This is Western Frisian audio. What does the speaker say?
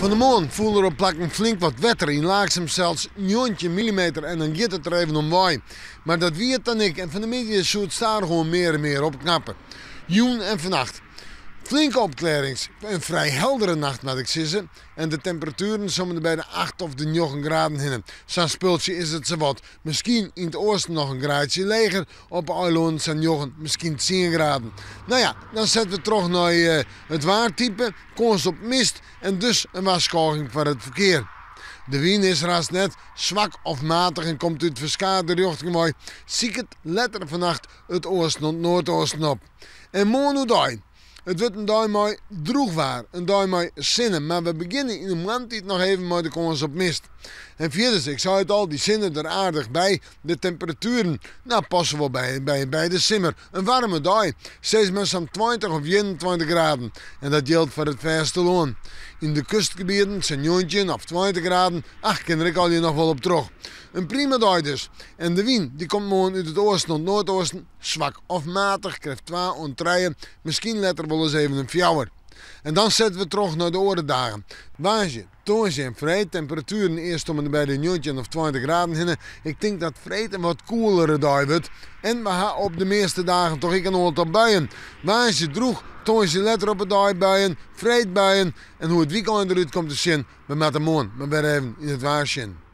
Fan 'e moarn foel der op plakken flink wat wetter, yn Laaksum sels 19 millimeter en dan giet it der even om wei. Mar dat wie it dan ek en fan 'e middei soe it stadichoan mear en mear opknappe. Jûn en fannacht flinke opklearrings, in frij heldere nacht moat ik sizze. En de temperatueren sommende by de 8 of de 9 graden hinne. Sa'n spultsje is it sawat. Miskien yn it oasten noch in graadsje leger, op 'e eilannen sa'n 9, miskien 10 graden. No ja, dan sette we troch nei it waartype, kâns op mist en dus in warskôging foar it ferkear. De wyn is der hast net, swak of matich en komt út ferskate rjochtingen wei, siket letter fannacht it oasten oant noardeasten op. En moarn oerdei. It wurdt in dei mei drûch waar, in dei mei sinne, mar we begjinne yn de moarntiid noch even mei de kâns op mist. En fierders, ik sei it al, dy sinne der aardich by, de temperatueren, no, passe wol by by de simmer. In waarme dei, sis mar sa'n 20 of 21 graden. En dat jildt foar it fêstelân. Yn de kustgebieten sa'n 19 of 20 graden, ach, kin der ek allegear noch wol op troch. In prima dei dus. En de wyn, dy komt moarn út it oasten oant noardeasten. Swak of matich, krêft 2 oant 3, miskien letter wolris even in 4. En dan sette we troch nei de oare dagen. Woansdei, tongersdei en freed, temperatueren earst om en by de 19 of 20 graden hinne. Ik tink dat freed in wat koelere dei wurdt. En we ha op de measte dagen toch ek in oantal buien. Woansdei drûch, tongersdei letter op 'e dei buien, freed buien. En hoe't it wykein derút komt te sjen, we moatte moarn mar wer even yn it waar sjen.